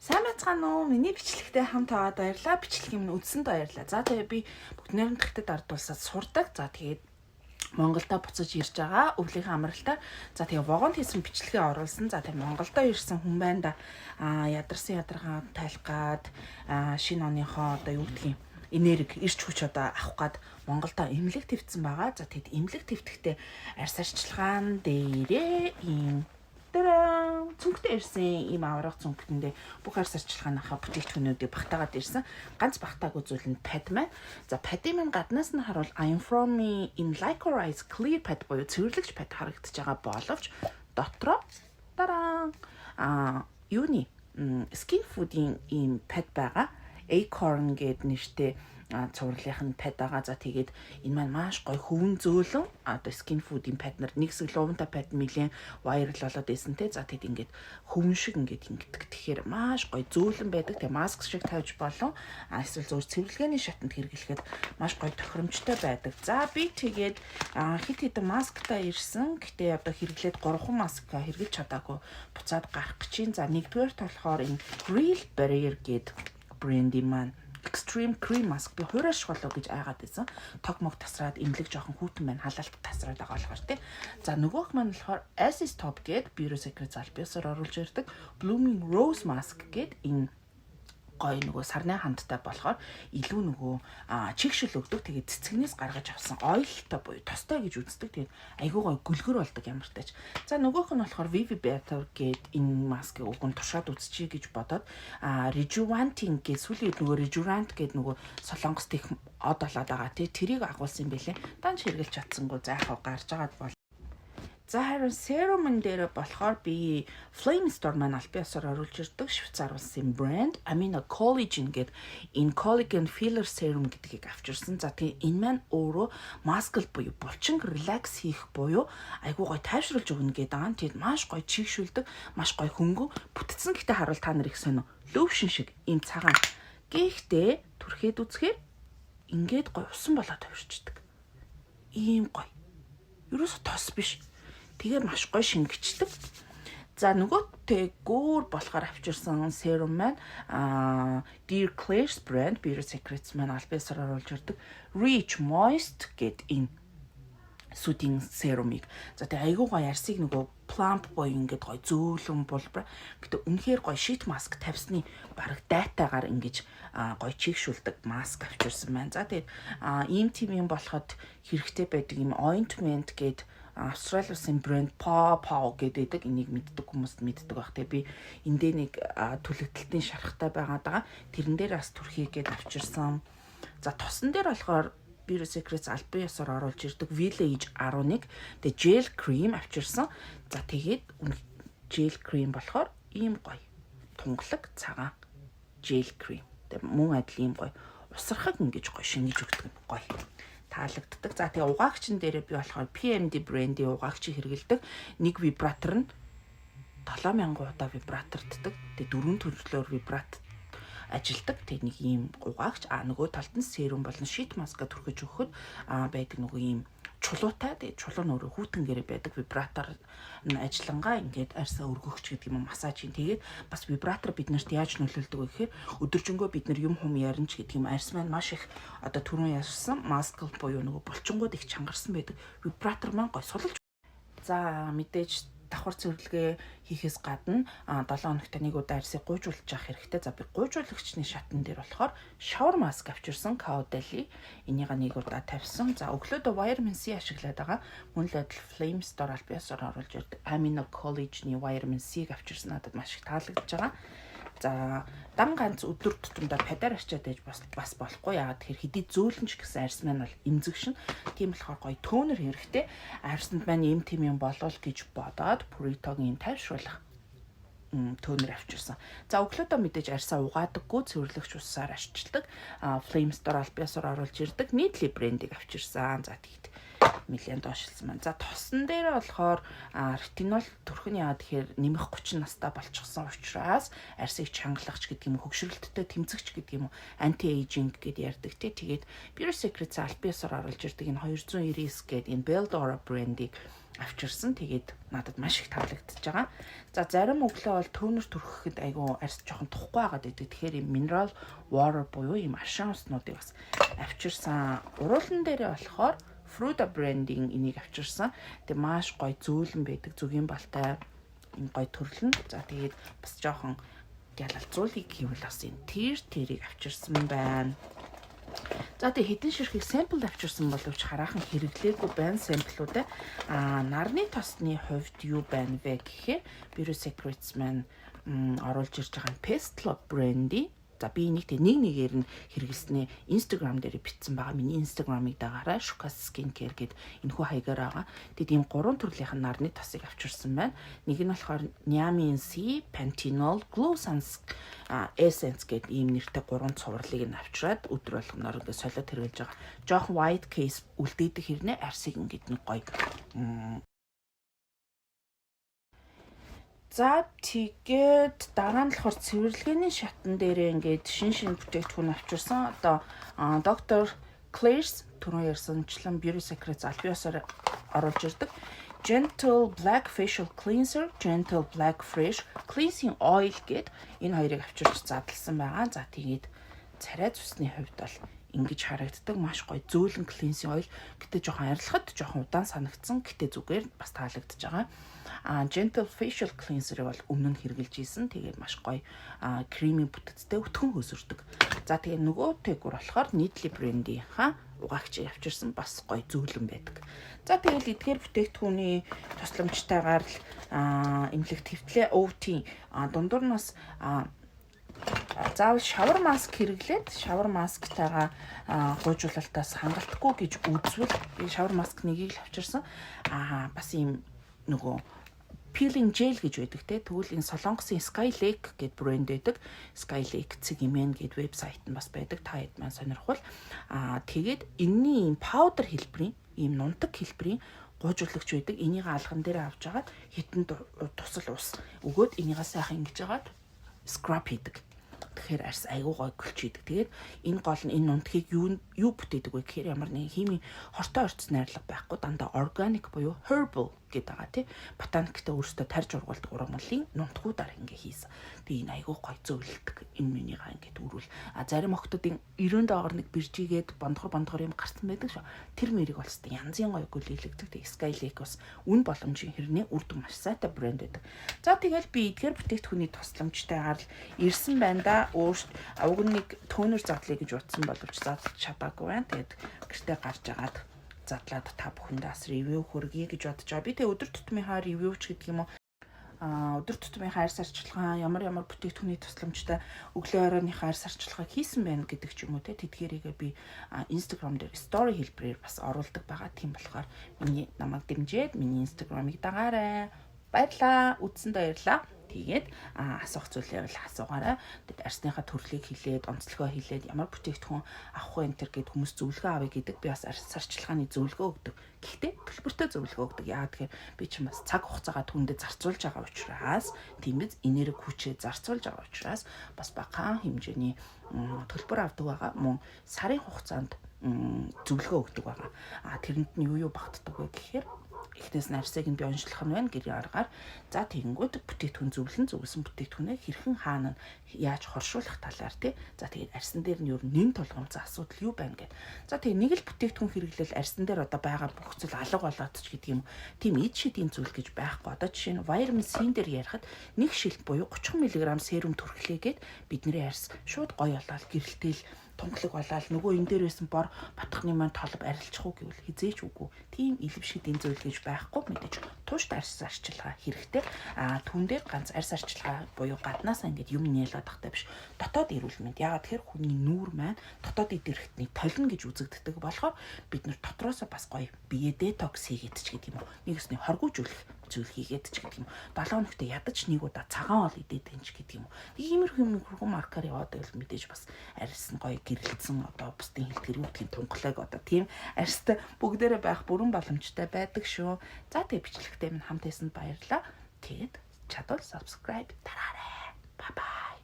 Сайн байцгаана уу? Миний бичлэгтэй хамт аваад баярлаа. Бичлэг юм үзсэнд баярлаа. За, тэгээ би бүгд найрамдахад ардуулсаад сурдаг. За, тэгээд Монголдо буцаж ирж байгаа өвлийнхээ амралтаа. За, тэгээ вагонд хийсэн бичлэгээ оруулсан. За, тэгээ Монголдо ирсэн хүн байна да. Ядарсан ядаргаа тайлах гад шинэ оныхоо одоо юу гэдгийг энерги, эрч хүч одоо авах гад Монголдо эмнэлэг твцсэн байгаа. За, тэгэд эмнэлэг твдэхдээ арьс арчилгаан дээрээ ийм тараа цүнхтэй ирсэн, ийм аварга цүнхтэндээ бүх арьс арчилгааныхаа бүтээгдэхүүнүүдийг багтаагаад ирсэн. Ганц багтаагүй зүйл нь pad маань. За, pad ын маань гаднаас нь харуул I'm from in Licorice clear pad буюу цэвэрлэгч pad харагдаж байгаа боловч дотроо тараа юуны Skin Food-ийн ийм pad байгаа. Acorn гээд нэртэй цувралынх нь pad байгаа. За, тэгээд энэ маань маш гоё хөвөн зөөлөн. Одоо Skin Food-ийн pad нар нэг хэсэг луувантай pad нэлээд viral болоод байсан те. За, тэгэд ингээд хөвөн шиг ингээд ингэдэг. Тэгэхээр маш гоё зөөлөн байдаг. Тэгээ маск шиг тавьж болон эсвэл зөвхөн цэвэрлэгээний шатанд хэрэглэхэд маш гоё тохиромжтой байдаг. За, би тэгээд хэд хэдэн масктай ирсэн. Гэтэ одоо хэрэглээд 3 маск хэрэглэж чадаагүй буцаад гарах гэж чинь. За, нэгдүгээрт болохоор энэ Real Barrier гээд брендийн маань Extreme Cream Mask, би хуурайших болов гэж айгаад байсан. Тог мог тасраад эмнэлэг жоохон хүйтэн байна. Халаалт тасраад байгаа болохоор тий. За, нөгөөх маань болохоор Acid Top гээд Beauty Secrets аль биесээр оруулж ирдэг Blooming Rose Mask гээд энэ гоё нөгөө сарны хандтай болохоор илүү нөгөө чигшил өгдөг. Тэгээд цэцгнээс гаргаж авсан oil тай буюу тостой гэж үздэг. Тэгээд айгүй гоё гөлгөр болдог ямар тач. За, нөгөөх нь болохоор Vivi Better гээд энэ маскыг уг нь туршаад үзчихье гэж бодоод Rejuventing гээд сүүлийн үед нөгөө Rejuvenant гээд нөгөө Солонгост их од болоод байгаа тий, тэрийг агуулсан юм бэлээ. Данч хэрэглэж чадсангүй. За, яхав гарч байгаад бол. За, харин serum дээр болохоор би Flame Store маань аль биесээр оруулж ирдэг Швейцар улсын брэнд Amino Collagen гэдэг энэ collagen filler serum гэдгийг авчирсан. За, тэгээ энэ маань өөрөө muscle буюу булчинг relax хийх буюу айгуу гоё тайвшруулж өгнө гэдэг байгаа. Тэгээд маш гоё чийгшүүлдэг, маш гоё хөнгөн бүтцэн. Гэхдээ харуул та нар их сонио lotion шиг ийм цагаан. Гэхдээ түрхэд үзэхээр ингээд гоё усан болоод хувирчдаг. Ийм гоё. Ерөөсө тос биш. Тэгээ маш гоё шингэчдэг. За, нөгөөтэй гөөр болохоор авчирсан serum маань Dear Klairs brand, Beauty Secrets маань аль биесээр оруулж ирдэг Rich Moist гэд энэ soothing serum ыг. За, тэгээ айгуу гоё арсыг нөгөө plump гоё ингээд гоё зөөлөн булбар. Гэтэ үнэхээр гоё sheet mask тавьсны бараг дайтаагаар ингэж гоё чийгшүүлдэг маск авчирсан байна. За, тэгээд ийм тим юм болоход хэрэгтэй байдаг юм ointment гээд Австрали улсын брэнд Paw Paw гэдэг, энийг мэддэг хүмүүс мэддэг байх. Тэгээ би эндээ нэг түлэгдэлтийн шархтай байгаад байгаа. Тэрэн дээр бас түрхий гээд авчирсан. За, тосон дээр болохоор Beauty Secrets албан ёсоор оруулж ирдэг Village 11, тэгээ gel cream авчирсан. За, тэгээд gel cream болохоор ийм гоё тунгалаг цагаан gel cream. Тэгээ мөн адил ийм гоё усархаг ингэж гоё шингэж өгдөг нь гоё таалагддаг. За, тэгээ угаагчин дээрээ би болохоор PMD брендийн угаагчийг хэрэглэдэг. Нэг вибратор нь 7000 удаа вибраторддаг. Тэгээ дөрвөн төрлөөр вибрат ажилдаг. Тэгээ нэг ийм угаагч, нөгөө талд нь serum болон sheet mask а түрхэж өгөхөд байдаг нөгөө ийм чулуутай. Тэгээ чулуу нь өөрөө хүүтэнгээрээ байдаг, вибратор нь ажиллангаа ингээд арьсаа өргөгч гэдэг юм уу, массаж хийн. Тэгээд бас вибратор биднэрт яаж нөлөөлдөг вэ гэхээр өдөржингөө бид нар юм хум ярина ч гэдэг юм, арьс маань маш их одоо түрүүн ярьсан muscle буюу нөгөө булчингууд их чангарсан байдаг. Вибратор маань гой сулалж. За, мэдээж давхар цэвэрлэгээ хийхээс гадна 7 хоногт нэг удаа арьсыг гуйжуулж явах хэрэгтэй. За, би гуйжуулагчны шатан дээр болохоор shower mask авчирсан, Caudalie. Энийга нэг удаа тавьсан. За, өглөөдөө vitamin C ашиглаад байгаа. Мөн л адил Flame Store аль биесээр оруулж ирдэг Amino Collagen-ы vitamin C-г авчирсан, надад маш их таалагдж байгаа. За, дан ганц өдөр тутамдаа pad аар арчаад байж бас болохгүй. Яагаад тэгэхээр хэдий зөөлөн ч гэсэн арьс маань бол эмзэг шин. Тийм болохоор гоё toner хэрэгтэй. Арьсанд маань им тим юм болол гэж бодоод Purito-гийн тайвшруулах toner авчирсан. За, өглөөдөө мэдээж арьсаа угаадаггүй, цэвэрлэгч усаар арчилдаг. Flame Store аль биесээр оруулж ирдэг Neatly брендийг авчирсан. За, тэгэд нэлээд доошлсон байна. За, тосон дээр болохоор ретинол түрхэн, яагаад тэгэхээр нэмэх 30 настай болчихсон учраас арьсыг чангалахч гэдэг юм уу, хөгшрөлттэй тэмцэгч гэдэг юм уу, anti aging гэдээ ярьдаг тий. Тэгээд Beauty Secrets аль биесээр оруулж ирдэг энэ 299 гэдэг энэ Beldora брендийг авчирсан. Тэгээд надад маш их таалагдчихж байгаа. За, зарим өглөө бол toner түрхэхэд айгүй арьс жоохон тухгүй байгаад байдаг. Тэгэхээр ийм mineral water буюу ийм аршаан уснуудыг бас авчирсан. Уруулан дээрээ болохоор Fruta брендинг энийг авчирсан. Тэгээ маш гоё зөөлөн байдаг. Зүгийн балтай энэ гоё төрлөн. За, тэгээд бас жоохон ялалзуулыг гэвэл бас энэ тэрийг авчирсан байна. За, тэгээ хэдэн ширхэг sample авчирсан боловч хараахан хэрэглээгүй байна sample ууд. А нарны тосны хувьд юу байна вэ гэхээр Beauty Secrets маань оруулж ирж байгаа нь Pestlo брендийн. За, би энийг тэг нэг нэгээр нь хэрэглэснээ Instagram дээр бичсэн байгаа. Миний Instagram-ыг дагаарай. Shukas Skincare гэд энэхүү хаягаар байгаа. Тэгэд ийм гурван төрлийн нарны тосыг авчирсан байна. Нэг нь болохоор Niamin C, Panthenol, Glow Suns Essence гэд ийм нэртэй гурван цувралыг нь авчираад өдөр болгоноор ингээд солиод хэрэглэж байгаа. Жоохон white cast үлдээдэг хэрнээ арсыг ингээд нэг гоё. За, тэгээд дараа нь болохоор цэвэрлэгээний шатан дээрээ ингээд шин бүтээгдэхүүн авчирсан. Одоо Dr. Claire's, түрүүн ярьсанчлан Beauty Secrets аль биесээр оруулж ирдэг. Gentle Black Facial Cleanser, Gentle Black Fresh Cleansing Oil гэд энэ хоёрыг авчирч задлсан байгаа. За, тэгээд царай зүсний хувьд бол ингэж харагддаг, маш гоё зөөлөн cleansing oil. Гэтэ жоохон арилгахад жоохон удаан санагдсан. Гэтэ зүгээр бас таалагдж байгаа. А gentle facial cleanser бол өмнө нь хэрэглэж исэн. Тэгээд маш гоё creamy бүтэцтэй, өтгөн хөсөрдөг. За, тэгээд нөгөө тэгүр болохоор Nidli брендийнхаа угаагчийг авчирсан, бас гоё зөөлөн байдаг. За, тэгэл эдгээр бүтээгдэхүүний тусламжтайгаар л эмнэлэгт хэвтлээ. OT дундуур нь бас заавал shower mask хэрэглээд shower mask тайгаа гуйжуулалтаас хангалтгүй гэж үзвэл би shower mask нэгийг л авчирсан. Аа, бас ийм нөгөө peeling gel гэж байдаг те. Тэгвэл энэ Солонгосын Sky Lake гэд брэнд байдаг. Sky Lake цэг mn гэд вебсайт нь бас байдаг. Та хэд маань сонирхвол тэгээд энэний ийм powder хэлбэрийн, ийм нунтаг хэлбэрийн гуйжуулагч байдаг. Энийг алган дээр авч агаад хитэн тусал ус өгөөд энийгээ сайхан ингэж агаад scrub хийдэг. Тэгэхээр арьс айгуу гой гөлчийдэг. Тэгээд энэ гол нь энэ нунтгийг юу юу бүтээдэг вэ гэхээр ямар нэгэн химийн хортой орц найрлага байхгүй, дандаа organic буюу herbal гэдэг байгаа тий. Ботаниктай өөрсдөө тарж ургуулдаг ургамлын нунтгуудаар ингээ хийсэн. Тэгээ энэ айгуу гой зөөлөлдөг. Энэ минийгаа ингээд өрүүл. А зарим охтуудын 90 доогор нэг биржигээд бондгор бондгор юм гарсан байдаг шүү. Тэр мэрийг бол хэвээ янзын гоё гөлийлэгдэг. Тэгээ Sky Lake бас үн боломжийн хэрнээ үр дүн маш сайтай брэнд байдаг. За, тэгэл би эдгээр бүтээгдэхүүний тусламжтайгаар л ирсэн байна да. Өөрт уг нь нэг toner задлаа гэж утсан боловч задлж чадаагүй байна. Тэгээд гэртээ гарч агаад задлаад та бүхэндээ бас review хүргье гэж бодож байгаа. Би тэгээ өдөр тутмынхаа review ч гэдэг юм уу, өдөр тутмынхаа арьс арчилгаа, ямар ямар бүтээгдэхүүний тусламжтай өглөө оройныхаа арьс арчилгааг хийсэн байна гэдэг ч юм уу те, тэдгээрийгээ би Instagram дээр story хэлбэрээр бас оруулдаг байгаа. Тийм болохоор миний намайг дэмжиж миний Instagram-ыг дагаарай. Баярлаа. Үзсэнд баярлаа. Тэгээд асуух зүйлээ бол асуугаарай. Тэгээд арьсныхаа төрлийг хэлээд, онцлогоо хэлээд, ямар бүтээгдэхүүн авах вэ энэ төр гэд хүмүүс зөвлөгөө авъя гэдэг. Би бас арьс арчилгааны зөвлөгөө өгдөг. Гэхдээ төлбөртэй зөвлөгөө өгдөг. Яагаад тэгэхээр би чинь бас цаг хугацаагаа түүндээ зарцуулж байгаа учраас, тийм биз, энерги хүчээ зарцуулж байгаа учраас бас багахан хэмжээний төлбөр авдаг байгаа. Мөн сарын хугацаанд зөвлөгөө өгдөг байгаа. А тэрэнд нь юу юу багтдаг вэ гэхээр эхнээс нь арьсыг нь би онцлох нь байна гэрийн аргаар. За, тэгэнгүүт бүтээгдэхүүн зөвлөн, зөвлөсөн бүтээгдэхүүнээ хэрхэн хаана нь яаж хоршуулах талаар тий. За, тэгээд арьсан дээр нь ер нь нэн тулгамдсан асуудал юу байна гэд. За, тэгээд нэг л бүтээгдэхүүн хэрэглэл арьсан дээр одоо байгаа бүх зүйл алга болоод ч гэдэг юм. Тийм ид шидийн зүйл гэж байхгүй. Одоо жишээ нь витамин С дээр ярихад нэг шилт буюу 30 мг serum түрхлээгээд бидний арьс шууд гоё болоод, гэрэлтэл тунгалаг болоод, нөгөө энэ дээр байсан бор батхны маань толб арилчих уу гэвэл хизээч үгүй. Тийм элэв шидийн зүйл гэж байхгүй, мэдээж туушд арьс арчилгаа хэрэгтэй. А түн дээр ганц арьс арчилгаа буюу гаднаасаа ингээд юм нээлээд тахтай биш. Дотоод эрүүл мэнд. Яагаад тэгэхээр хүний нүүр маань дотоод эд эрхтний толино гэж үзэгддэг болохоор бид нар дотроосоо бас гоё бие детокс хийгээд ч гэдэг юм уу. Нэг өсний хоргуужүүлэх зүйл хийгээд ч гэдэг юм. 7 хоногт ядаж нэг удаа цагаан хоол идээд юм ч гэдэг юм уу. Иймэрхүү юм хөргөн маркаар яваад байвал мэдээж бас арьс нь гоё гэрэлтсэн, одоо бусдын хэлдгэр юу гэдгийг тунгалаг одоо тийм арьстай бүгдээрээ байх бүрэн боломжтой байдаг шүү. За, тэгээ бичлэгтэй минь хамт байсан баярлаа. Тэгээд чадвал subscribe дараарай. Bye bye.